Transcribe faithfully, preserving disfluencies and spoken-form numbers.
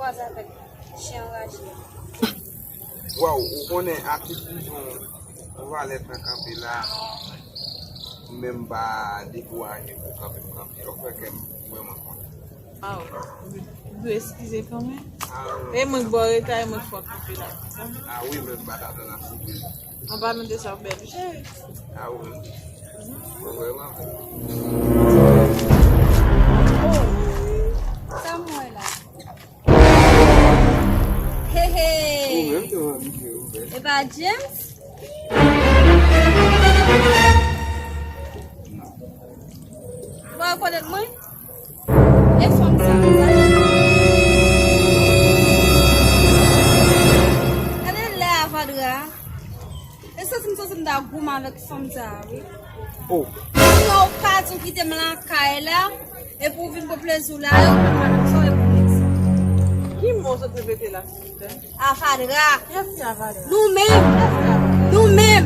Kwaze avèk chen anraje. Waw, ou konnen atis li yon, yon valè tan kanpe la. Ou menm pa dekouraje pou kanpe, pou kanpe. Ou fè kè m vrèman kontan. Aw, ou dwe eskize kanmenm. Ah, e mwen k ba w reta, e mwen k fè w kanpe la. Ah wi, men m pa t atann a sipriz. An palan de sa, bèl cheri. Ah wi. Mwen vrèman. Sa m wè la. Hey, hey. Ou menm tou, misye ouvè. E pa James? Non. Ou pa rekonèt mwen? E fanm sa, sa. Gade lè a, Vadra. E santi m santi m ta goumen avèk fanm sa a, wi. Oh. Kounya ou pa di w kite m lakay la, epi w vin pou plezi w la, e w vin madanm sa w e pou plezi. Ki mo w sot repete la, silvouplè? Avadra. Kiyès ki avadra? Nou menm. Kiyès ki avadra? Nou menm.